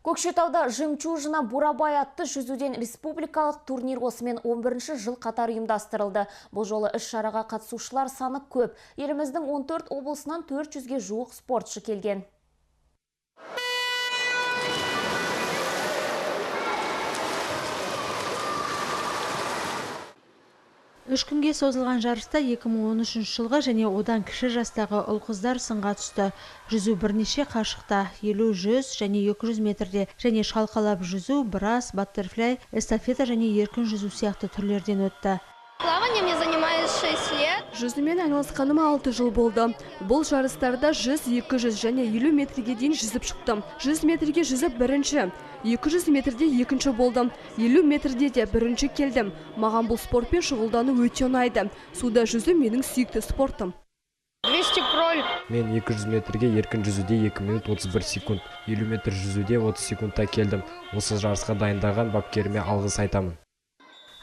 Көкшетауда «Жемчужина Бурабай» атты жүзуден республикалық турнир осымен 11 жыл қатар ұйымдастырылды. Бұл жолы іс-шараға қатысушылар саны көп. Еліміздің 14 облысынан 400-ге жуық спортшы келген. Үш күнге созылған жарыста 2013 жылғы және одан кіші жастағы ұл-қыздар сынға түсті. Жүзу бірнеше қашықта 50, 100 және 200 метрде және шалқалап жүзу, брас, баттерфляй, эстафета және еркін жүзу сияқты түрлерден өтті. Плаванием я занимаюсь 6 лет. Жүзумен айналысқаныма 6 жыл болды. Бұл жарыстарда 100, 200 және 50 метрге дейін жүзіп шықтым. 100 метрге жүзіп бірінші, 200 метрде екінші болдым. 50 метрде де бірінші келдім. Маған бұл спортпен шұғылдану өте ұнайды. Суда жүзу менің сүйікті спортым. 200 кроль. Мен 200 метрге еркін жүзуде 2 минут 31 секунд, 50 метр жүзуде 30 секундта келдім. Осы жарысқа дайындаған бапкеріме алғыс айтамын.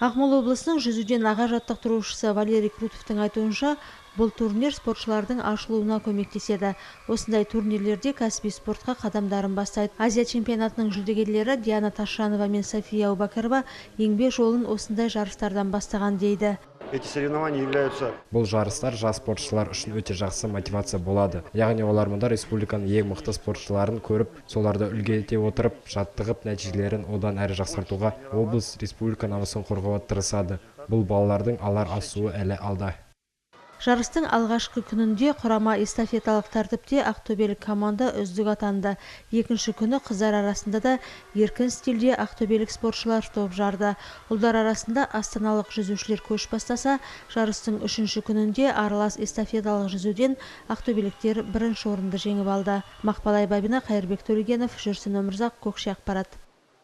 Ақмола облысының жүзуден аға жаттықтырушысы Валерий Крутовтың айтуынша, бұл турнир спортшылардың ашылуына көмектеседі. Осындай турнирлерде кәсіби спортқа қадамдарын бастайды. Азия чемпионатының жүлдегерлері Диана Ташанова мен София Аубакірова еңбек жолын осындай жарыстардан бастаған дейді. Эти соревнования являются Бұл жарыстар жас спортшылар үшін өте жақсы мотивация болады. Яғни олар мұнда республиканың ең мықты спортшыларын көріп, соларды үлгі ете отырып, жаттығып, нәтижелерін одан әрі жақсартуға, облыс, республика намысын қорғауға тырысады. Бұл балалардың алар асуы әлі алда. Жарыстың алғашқы күнінде құрама эстафеталық тәртіпте ақтөбелік команда үздік атанды. Екінші күні қыздар арасында да еркін стилде ақтөбелік спортшылар топ жарды. Ұлдар арасында астаналық жүзушілер көш бастаса, жарыстың үшінші күнінде аралас эстафеталық жүзуден ақтөбеліктер бірінші орынды жеңіп алды. Мақпал Айбабина, Қайырбек Төлегенов, Жүрсін Өмірзақ, Көкше ақпарат.